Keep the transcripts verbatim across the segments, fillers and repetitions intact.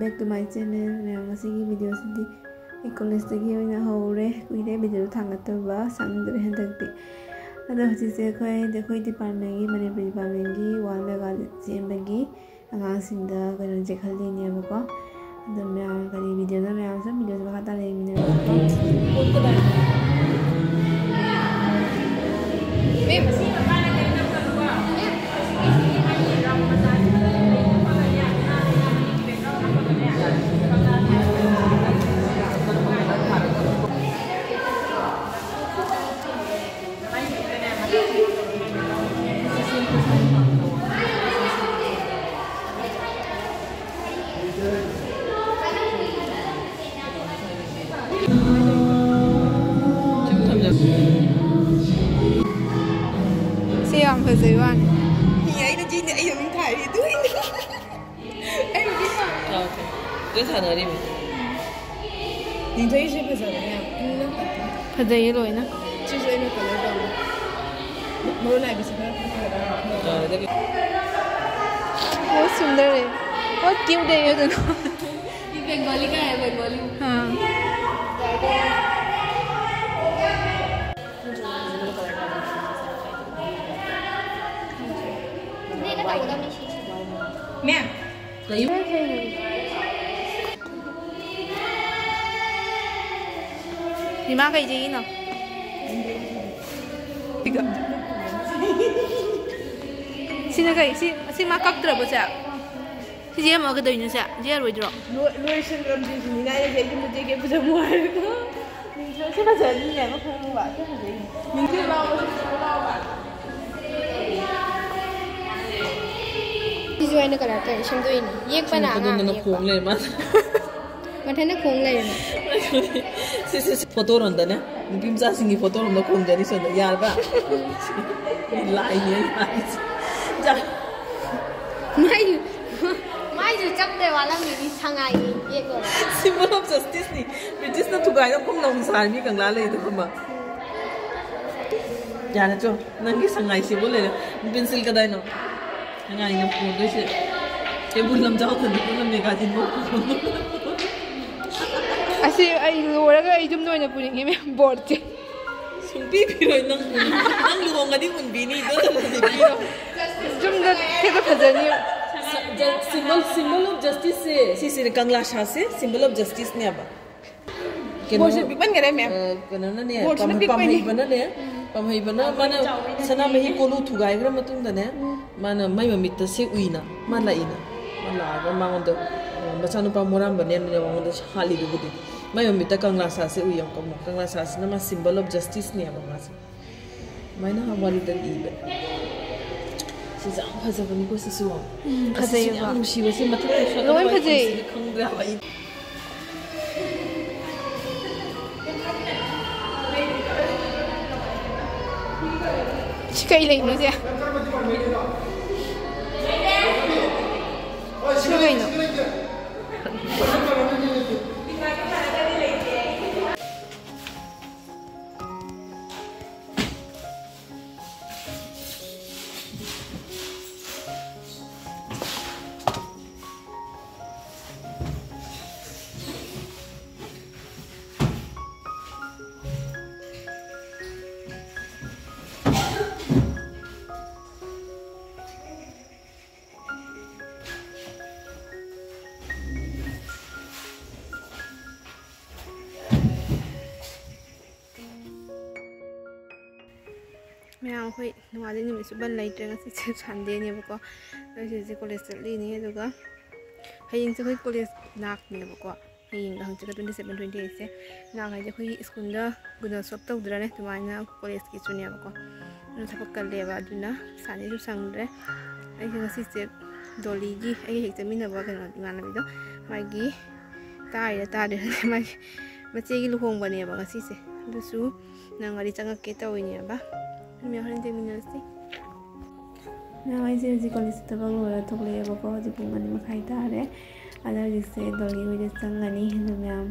Back to my channel. ꯃꯌꯥꯝ, ꯉꯁꯤꯒꯤ ꯚꯤꯗꯤꯑꯣꯁꯤꯗꯤ ꯑꯩ ꯀꯣꯂꯦꯖꯇꯒꯤ ꯑꯣꯏꯅ ꯍꯧꯔꯦ꯫ ꯀꯨꯏꯔꯦ ꯚꯤꯗꯤꯑꯣ ꯊꯥꯡꯒꯠꯇꯕ, ꯁꯪꯗ꯭ꯔꯦ ꯍꯟꯗꯛꯇꯤ꯫ ꯑꯗꯣ ꯍꯧꯖꯤꯛꯁꯦ ꯑꯩꯈꯣꯏ, ꯑꯩꯈꯣꯏ ꯗꯤꯄꯥꯔꯠꯃꯦꯟꯒꯤ, ꯃꯅꯤꯄꯨꯔꯤ ꯗꯤꯄꯥꯔꯠꯃꯦꯟꯒꯤ ꯋꯥꯔꯜ ꯃꯦꯒꯥ ꯁꯦꯝꯕꯒꯤ ꯑꯉꯥꯡꯁꯤꯡꯗ ꯀꯩꯅꯣ ꯆꯦꯛꯍꯜꯂꯤꯅꯦꯕꯀꯣ꯫ ꯑꯗꯣ ꯃꯌꯥꯝ ꯀꯔꯤ ꯚꯤꯗꯤꯑꯣꯅꯣ, ꯃꯌꯥꯝꯁꯨ ꯚꯤꯗꯤꯑꯣꯁꯦ ꯃꯈꯥ ꯇꯥꯅ ꯌꯦꯡꯃꯤꯟꯅꯔꯁꯤꯀꯣ꯫ ꯁꯤ ꯌꯥꯝ ꯐꯖꯩ ꯋꯥꯅꯤ꯫ ꯑꯩꯅ ꯆꯤꯅꯤ, ꯑꯩ ꯑꯗꯨꯝ ꯊꯥꯏ ꯑꯗꯨꯏꯅꯦ꯫ ꯑꯩ ꯅꯨꯄꯤ ꯄꯥꯝꯃꯦ꯫ ꯑꯣꯀꯦ꯫ ꯂꯣꯏ ꯊꯥꯅꯔꯤꯕ꯫ ꯅꯤꯡꯊꯣꯏꯁꯦ ꯐꯖꯕꯅꯦ ꯌꯥꯝ꯫ ꯐꯖꯩꯌꯦ ꯂꯣꯏꯅ꯫ ꯁꯤꯁꯨ ꯑꯩꯅ ꯀꯂꯔ ꯄꯥꯝꯃꯦ꯫ ꯃꯔꯣꯟ ꯅꯥꯏꯕꯁꯦ ꯈꯔ ꯐꯖꯒꯗ꯭ꯔꯥ꯫ ꯑꯣ, ꯁꯨꯟꯗꯔ ꯍꯦ꯫ ꯕꯍꯨꯠ ꯀ꯭ꯌꯨꯠ ꯍꯦ ꯌꯦ ꯗꯣꯅꯣ꯫ ये बंगाली का है, बंगाली। हाँ। ꯏꯃꯥ ꯀꯩ ꯆꯦꯒꯤꯅꯣ? ꯁꯤꯅ ꯀꯩ? ꯁꯤ, ꯁꯤ ꯃꯥ ꯀꯛꯇ꯭ꯔꯕꯣ ꯁꯦ? ꯁꯤ ꯌꯦꯛꯑꯝꯃꯒ ꯀꯩꯗꯧꯔꯤꯅꯣ ꯁꯦ? ꯌꯦꯛꯑꯔꯣꯏꯗ꯭ꯔꯣ? ꯂꯣꯏ-, ꯂꯣꯏꯁꯤꯟꯈ꯭ꯔꯕꯅꯤ ꯁꯤꯅꯤꯅ ꯑꯩꯅ ꯌꯦꯛꯅꯤꯡꯕ ꯌꯦꯛꯀꯦ ꯐꯖꯕ ꯍꯥꯏꯔꯒ꯫ ꯃꯤꯡꯁꯦ ꯁꯤ ꯐꯖꯅꯤꯅꯦ, ꯃꯈꯜ ꯑꯃ ꯁꯤ ꯐꯖꯩꯅꯦ꯫ ꯃꯤꯡꯁꯦ ꯂꯥꯎꯕ, ꯁꯤ ꯂꯥꯎꯕ꯫ ꯁꯤꯁꯨ ꯑꯩꯅ ꯀꯂꯔ ꯇꯧꯔ ꯁꯦꯝꯗꯣꯛꯏꯅꯦ꯫ ꯌꯦꯛꯄꯅ ꯑꯉꯥꯡꯅ ꯌꯦꯛꯄ꯫ ꯈꯣꯡ ꯂꯩꯔꯦ ꯃꯥ꯫ ꯃꯊꯟꯇ ꯈꯣꯡ ꯂꯩꯔꯦ꯫ ꯁꯤ, ꯁꯤ, ꯁꯤ, ꯐꯣꯇꯣꯔꯣꯝꯗꯅꯦ꯫ ꯅꯨꯄꯤ ꯃꯆꯥꯁꯤꯡꯒꯤ ꯐꯣꯇꯣꯔꯣꯝꯗ ꯈꯣꯡꯖꯔꯤ ꯁꯣꯝꯗ꯫ ꯌꯥꯔꯕ? ꯂꯥꯏꯅꯦ ꯑꯩꯅ ꯍꯥꯏꯁꯦ꯫ ꯖ- ꯃꯥꯏꯁꯨ, ꯃꯥꯏꯁꯨ ꯆꯞꯇꯦ ꯋꯥꯠꯂꯝꯃꯤꯅꯤ ꯁꯉꯥꯏꯒꯤ ꯌꯦꯛꯂꯣꯏꯔꯦ꯫ Symbol of justice ꯅꯤ꯫ ꯕ꯭ꯔꯤꯇꯤꯁꯅ ꯊꯨꯒꯥꯏꯅ ꯈꯨꯝꯅ ꯑꯃꯨꯛ ꯁꯥꯔꯤ ꯃꯤ ꯀꯪꯂꯥ ꯂꯩꯗꯣ ꯈꯪꯕ? ꯌꯥꯔꯦ ꯆꯣ, ꯅꯪꯒꯤ ꯁꯉꯥꯏ symbol ꯂꯩꯔꯦ꯫ Pencil ꯀꯗꯥꯏꯅꯣ? ꯁꯉꯥꯏꯅ ꯄꯨꯗꯣꯏꯁꯦ꯫ ꯀꯩꯕꯨꯜ ꯂꯝꯖꯥꯎꯗꯅꯤ ꯄꯨꯟꯅ ꯃꯦꯒꯥꯗꯤ ꯅꯣꯛꯄꯗꯣ꯫ ꯑꯁꯤ ꯑꯩ ꯂꯣꯏꯔꯒ ꯑꯩ ꯌꯨꯝꯗ ꯑꯣꯏꯅ ꯄꯨꯅꯤꯡꯉꯦ, ꯃꯦꯝ, ꯕꯣꯔꯗꯁꯦ꯫ ꯁꯨꯡꯄꯤ ꯄꯤꯔꯣꯏ ꯅꯪ꯫ ꯅꯪ ꯂꯨꯍꯣꯡꯉꯗꯤ ꯎꯟꯕꯤꯅꯤ, ꯑꯗꯨ ꯅꯠꯇ꯭ꯔꯗꯤ ꯄꯤꯔꯣꯏ꯫ ꯌꯨꯝꯗ ꯊꯦꯠꯄ ꯐꯖꯅꯤ꯫ Symbol, symbol of justice ꯁꯦ ꯁꯤꯁꯤꯅꯦ, ꯀꯪꯂꯥ ꯁꯥꯁꯦ symbol of justice ꯅꯦꯕ꯫ ꯀꯩꯅꯣ, ꯕꯣꯔꯗꯁꯦ ꯄꯤꯛꯃꯟꯈꯔꯦ, ꯃꯦꯝ꯫ ꯑ, ꯀꯩꯅꯣꯅꯅꯦ, ꯕꯣꯔꯗꯁꯤꯅ ꯄꯥꯝꯍꯩ-, ꯄꯤꯛꯄꯩꯅꯦ꯫ ꯄꯥꯝꯍꯩꯕꯅꯅꯦ, ꯄꯥꯝꯍꯩꯕꯅ ꯃꯥꯅ ꯁꯅꯥꯃꯍꯤ ꯀꯣꯂꯨ ꯊꯨꯒꯥꯏꯈ꯭ꯔ ꯃꯇꯨꯡꯗꯅꯦ, ꯃꯥꯅ ꯃꯥꯏ ꯃꯃꯤꯠꯇ ꯁꯤ ꯎꯏꯅ, ꯃꯥ ꯂꯥꯛꯏꯅ, ꯃꯥ ꯂꯥꯛꯑꯒ ꯃꯉꯣꯟꯗ, ꯑ, ꯃꯆꯥꯅꯨꯄꯥ ꯃꯣꯔꯥꯝꯕꯅꯦꯅ ꯃꯉꯣꯟꯗ ꯍꯥꯠꯂꯤꯗꯨꯕꯨꯗꯤ꯫ ꯃꯥꯏ ꯃꯃꯤꯠꯇ ꯀꯪꯂꯥ ꯁꯥꯁꯦ ꯎꯏ, ꯌꯥꯝ ꯀꯝꯃꯣ꯫ ꯀꯪꯂꯥ ꯁꯥꯁꯤꯅ ꯃꯥ symbol of justice ꯅꯦꯕ ꯃꯥꯁꯦ꯫ ꯑꯗꯨꯃꯥꯏꯅ ꯋꯥꯔꯤꯗ ꯏꯕ꯫ ꯁꯤꯁꯦ ꯌꯥꯝ ꯐꯖꯕꯅꯤꯀꯣ ꯁꯤꯁꯨ꯫ ꯎꯝ, ꯑꯁꯤꯁꯨ ꯌꯥꯝ ꯐꯖꯩꯌꯦꯀꯣ꯫ ꯅꯨꯡꯁꯤꯕ, ꯁꯤ ꯃꯊꯛꯇ ꯁꯣꯏ ꯂꯣꯏ ꯀꯗꯥꯏ ꯐꯖꯩ꯫ ꯁꯤꯗꯤ ꯈꯪꯗ꯭ꯔꯦ ꯍꯥꯏꯕ ꯑꯩ꯫ ꯁꯤ ꯀꯩ ꯂꯩꯅꯣ ꯁꯦ? ꯁꯤ ꯀꯩꯅꯣ? ꯃꯌꯥꯝ, ꯑꯩꯈꯣꯏ ꯅꯣꯡꯉꯥꯜꯂꯤ ꯅꯨꯃꯤꯠꯁꯨ ꯕꯟ ꯂꯩꯇ꯭ꯔꯦ꯫ ꯉꯁꯤꯁꯦ ꯁꯟꯗꯦꯅꯦꯕꯀꯣ꯫ ꯑꯩꯈꯣꯏ ꯍꯧꯖꯤꯛ ꯀꯣꯂꯦꯖ ꯆꯠꯂꯤꯅꯤ꯫ ꯑꯗꯨꯒ ꯍꯌꯦꯡꯁꯦ ꯑꯩꯈꯣꯏ ꯀꯣꯂꯦꯖ ꯂꯥꯛꯅꯦꯕꯀꯣ꯫ ꯍꯌꯦꯡꯒ ꯍꯪꯆꯤꯠꯀ twenty seven, twenty eight ꯁꯦ꯫ ꯂꯥꯛ ꯍꯥꯏꯗꯤ ꯑꯩꯈꯣꯏꯒꯤ ꯁ꯭ꯀꯨꯜꯗ ꯒꯨꯅꯣꯠꯁꯣꯞ ꯇꯧꯗ꯭ꯔꯅꯦ, ꯑꯗꯨꯃꯥꯏꯅ ꯀꯣꯂꯦꯖꯀꯤꯁꯨꯅꯦꯕꯀꯣ꯫ ꯑꯗꯨ ꯊꯕꯛ ꯀꯜꯂꯦꯕ, ꯑꯗꯨꯅ ꯁꯥꯟꯅꯩꯁꯨ ꯁꯪꯗ꯭ꯔꯦ꯫ ꯑꯩꯁꯦ ꯉꯁꯤꯁꯦ ꯗꯣꯂꯤꯒꯤ, ꯑꯩꯒ ꯍꯦꯛ ꯆꯠꯃꯤꯟꯅꯕ ꯀꯩꯅꯣ, ꯏꯃꯥꯟꯅꯕꯤꯗꯣ, ꯃꯥꯒꯤ ꯇꯥꯔꯤꯔ ꯇꯥꯗ꯭ꯔꯤꯔ ꯈꯪꯗꯦ, ꯃꯥꯒꯤ ꯃꯆꯦꯒꯤ ꯂꯨꯍꯣꯡꯕꯅꯦꯕ ꯉꯁꯤꯁꯦ꯫ ꯑꯗꯨꯁꯨ ꯅꯪꯉꯗꯤ ꯆꯪꯉꯛꯀꯦ ꯇꯧꯔꯤꯅꯦꯕ꯫ ꯃꯌꯥꯝ ꯍꯣꯔꯦꯟ ꯊꯦꯡꯃꯤꯟꯅꯔꯁꯤ꯫ ꯃꯌꯥꯝ, ꯑꯩꯁꯦ ꯍꯧꯖꯤꯛ ꯀꯣꯂꯦꯖ ꯊꯕꯛ ꯂꯣꯏꯔ ꯊꯣꯛꯂꯛꯑꯦꯕꯀꯣ꯫ ꯍꯧꯖꯤꯛ ꯄꯨꯡ ꯑꯅꯤ ꯃꯈꯥꯏ ꯇꯥꯔꯦ꯫ ꯑꯗ ꯍꯧꯖꯤꯛꯁꯦ ꯗꯣꯂꯤ ꯍꯣꯏꯗ ꯆꯪꯉꯅꯤ꯫ ꯑꯗꯣ ꯃꯌꯥꯝ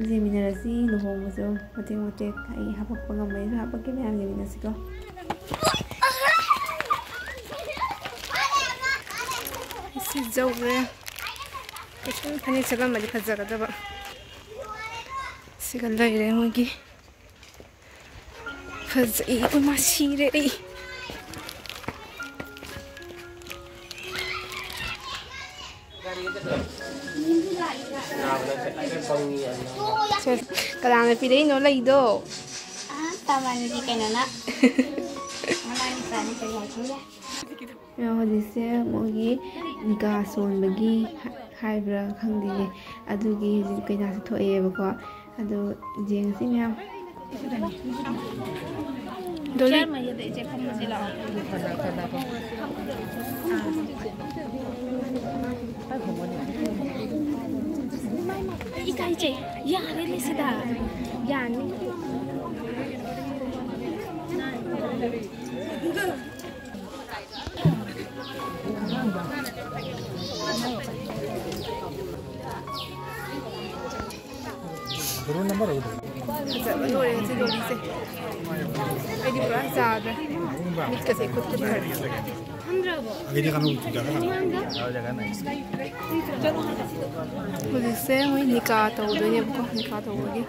ꯌꯦꯡꯃꯤꯟꯅꯔꯁꯤ꯫ ꯂꯨꯍꯣꯡꯕꯁꯨ ꯃꯇꯦꯛ ꯃꯇꯦꯛ ꯑꯩ ꯍꯥꯄꯛꯄ ꯉꯝꯕꯩꯁꯨ ꯍꯥꯄꯛꯀꯦ꯫ ꯃꯌꯥꯝ ꯌꯦꯡꯃꯤꯟꯅꯁꯤꯀꯣ꯫ ꯌꯧꯔꯦ꯫ ꯈꯤꯇꯪ ꯐꯅꯦꯛ ꯁꯦꯠꯂꯝꯃꯗꯤ ꯐꯖꯒꯗꯕ꯫ ꯁꯤꯒ ꯂꯩꯔꯦ ꯃꯣꯏꯒꯤ꯫ ꯐꯖꯩ꯫ ꯏꯃꯥ ꯁꯤꯔꯦ ꯑꯩ꯫ ꯁꯦ, ꯀꯅꯥꯅ ꯄꯤꯔꯛꯏꯅꯣ ꯂꯩꯗꯣ? ꯑꯥ, ꯇꯥꯃꯟꯒꯤ ꯀꯩꯅꯣꯅ꯫ ꯃꯅꯥꯎ ꯅꯨꯄꯥꯅ ꯀꯔꯤ ꯍꯥꯏꯈꯤꯒꯦ? ꯍꯧꯖꯤꯛꯁꯦ ꯃꯣꯏꯒꯤ ꯅꯤꯀꯥ ꯁꯣꯟꯕꯒꯤ ꯍꯥꯏꯕ꯭ꯔꯥ ꯈꯪꯗꯦꯅꯦ, ꯑꯗꯨꯒꯤ ꯍꯧꯖꯤꯛ ꯀꯩꯅꯥꯁꯦ ꯊꯣꯛꯑꯦꯕꯀꯣ꯫ ꯑꯗꯣ ꯌꯦꯡꯁꯤ ꯃꯌꯥꯝ꯫ ꯗꯣꯂꯤ꯫ ꯏꯀꯥꯏꯖꯩ꯫ ꯌꯥꯔꯦꯅꯦ ꯁꯤꯗ꯫ ꯌꯥꯅꯤ꯫ ꯐꯖꯕ ꯂꯣꯏꯔꯦ ꯉꯁꯤ ꯗꯣꯂꯤꯁꯦ꯫ ꯑꯩꯗꯤ ꯄꯨꯔꯥ ꯆꯥꯗ꯭ꯔꯦ꯫ ꯃꯤꯠꯀꯁꯦ ꯏꯀꯨꯠ ꯀꯨꯠꯈ꯭ꯔꯦ꯫ ꯍꯧꯖꯤꯛꯁꯦ ꯃꯣꯏ ꯅꯤꯀꯥ ꯇꯧꯗꯣꯏꯅꯦꯕꯀꯣ, ꯅꯤꯀꯥ ꯇꯧꯕꯒꯤ꯫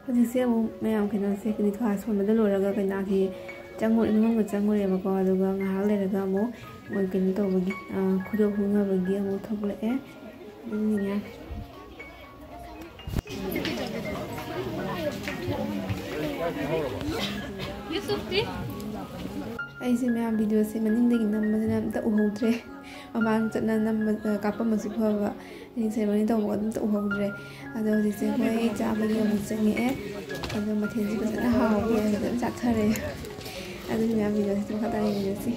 ꯍꯧꯖꯤꯛꯁꯦ ꯑꯃꯨꯛ ꯃꯌꯥꯝ ꯀꯩꯅꯣꯁꯦ, ꯅꯤꯀꯥ ꯁꯣꯟꯕꯗ ꯂꯣꯏꯔꯒ ꯀꯩꯅꯥꯒꯤ ꯆꯪꯉꯨ-, ꯏꯃꯨꯡꯗ ꯆꯪꯉꯨꯔꯦꯕꯀꯣ꯫ ꯑꯗꯨꯒ ꯉꯥꯏꯍꯥꯛ ꯂꯩꯔꯒ ꯑꯃꯨꯛ ꯃꯣꯏ ꯀꯩꯅꯣ ꯇꯧꯕꯒꯤ, ꯑ, ꯈꯨꯗꯣꯞ ꯍꯨꯛꯅꯕꯒꯤ ꯑꯃꯨꯛ ꯊꯣꯛꯂꯛꯑꯦ꯫ ꯑꯗꯨꯅꯤꯅꯦ꯫ ꯑꯩꯁꯦ ꯃꯌꯥꯝ ꯚꯤꯗꯤꯑꯣꯁꯦ ꯃꯅꯤꯡꯗꯒꯤ ꯅꯝꯕꯁꯤꯅ ꯑꯝꯇ ꯎꯍꯧꯗ꯭ꯔꯦ꯫ ꯃꯃꯥꯡ ꯆꯠꯅ ꯅꯝꯕ, ꯀꯥꯞꯄꯝꯕꯁꯨ ꯐꯕ, ꯔꯤꯡ ꯁꯦꯔꯦꯃꯣꯅꯤ ꯇꯧꯕꯒ ꯑꯗꯨꯝꯇ ꯎꯍꯧꯗ꯭ꯔꯦ꯫ ꯑꯗꯣ ꯍꯧꯖꯤꯛꯁꯦ ꯑꯩꯈꯣꯏ ꯆꯥꯕꯒꯤ ꯑꯃꯨꯛ ꯆꯪꯉꯛꯑꯦ꯫ ꯑꯗꯣ ꯃꯊꯦꯜꯁꯦ ꯐꯖꯅ ꯍꯥꯎꯋꯦ, ꯐꯖꯅ ꯆꯥꯊꯔꯦ꯫ ꯑꯗꯨꯅ ꯃꯌꯥꯝ ꯚꯤꯗꯤꯑꯣꯁꯦ ꯃꯈꯥ ꯇꯥꯅ ꯌꯦꯡꯃꯤꯟꯅꯁꯤ꯫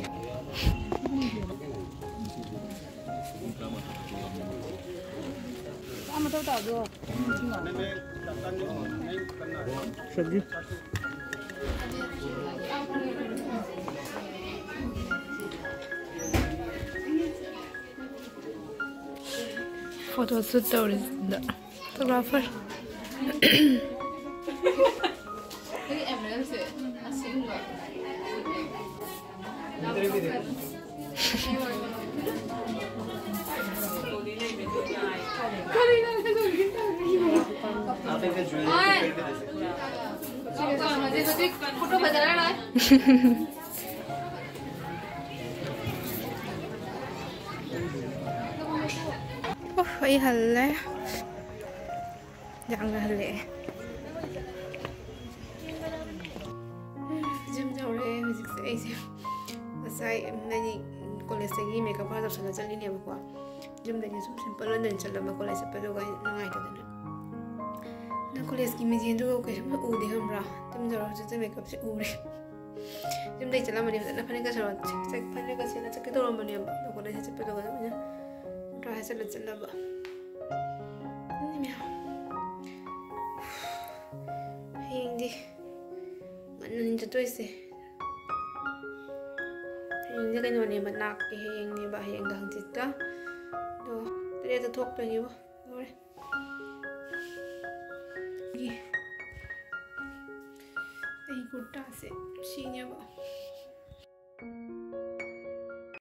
Photo shoot ꯇꯧꯔꯤꯁꯤꯗ photographer꯫ ꯑꯣ, ꯑꯩ ꯍꯜꯂꯦ꯫ ꯌꯥꯝꯅ ꯍꯜꯂꯛꯑꯦ꯫ ꯖꯤꯝ ꯌꯧꯔꯦ ꯍꯧꯖꯤꯛꯁꯦ꯫ ꯑꯩꯁꯦ ꯉꯁꯥꯏ ꯅꯅꯤ ꯀꯣꯂꯦꯖꯇꯒꯤ ꯃꯦꯀꯞ ꯈꯔ ꯇꯧꯁꯜꯂ ꯆꯠꯂꯤꯅꯦꯕꯀꯣ꯫ ꯌꯨꯝꯗꯒꯤ ꯁꯨꯝ ꯁꯤꯝꯄꯜ ꯑꯣꯏꯅ ꯆꯠꯂꯝꯕ ꯀꯣꯂꯦꯖ ꯆꯠꯄꯗꯨꯒ ꯑꯩ ꯅꯨꯡꯉꯥꯏꯇꯗꯅ꯫ ꯅꯪ ꯀꯣꯂꯦꯖꯀꯤ ꯃꯤꯡꯁꯦꯟꯗꯨꯒ ꯀꯩꯁꯨꯝ ꯎꯗꯦ ꯈꯪꯕ꯭ꯔꯥ? ꯖꯤꯝ ꯌꯧꯔ ꯍꯧꯖꯤꯛꯁꯦ ꯃꯦꯀꯞꯁꯦ ꯎꯔꯦ꯫ ꯌꯨꯝꯗꯒꯤ ꯆꯠꯂꯝꯕꯅꯤ ꯐꯖꯅ ꯐꯅꯦꯛꯀ ꯁꯦꯠꯂ ꯆꯠ-, ꯐꯅꯦꯛꯀ ꯁꯦꯠꯂ ꯆꯠꯀꯦ ꯇꯧꯔꯝꯕꯅꯦꯕ꯫ ꯑꯗꯣ ꯀꯣꯂꯦꯖꯇ ꯆꯠꯄꯗꯨꯒ ꯑꯗꯨꯃꯥꯏꯅ ꯗ꯭ꯔꯥꯏ ꯆꯠꯂ ꯆꯠꯂꯕ꯫ ꯑꯗꯨꯅꯤ ꯃꯌꯥꯝ꯫ ꯍꯌꯦꯡꯗꯤ ꯉꯟꯅꯅꯤ ꯆꯠꯇꯣꯏꯁꯦ꯫ ꯍꯌꯦꯡꯗꯤ ꯀꯩꯅꯣꯅꯦꯕ, ꯅꯥꯛꯀꯤ ꯍꯌꯦꯡꯅꯦꯕ, ꯍꯌꯦꯡꯒ ꯍꯪꯆꯤꯠꯀ꯫ ꯑꯗꯣ ꯇꯔꯦꯠꯇ ꯊꯣꯛꯇꯣꯏꯅꯦꯕ꯫ ꯂꯣꯏꯔꯦ꯫ ꯑꯩ ꯀꯨꯔꯇꯥꯁꯦ ꯁꯤꯅꯦꯕ꯫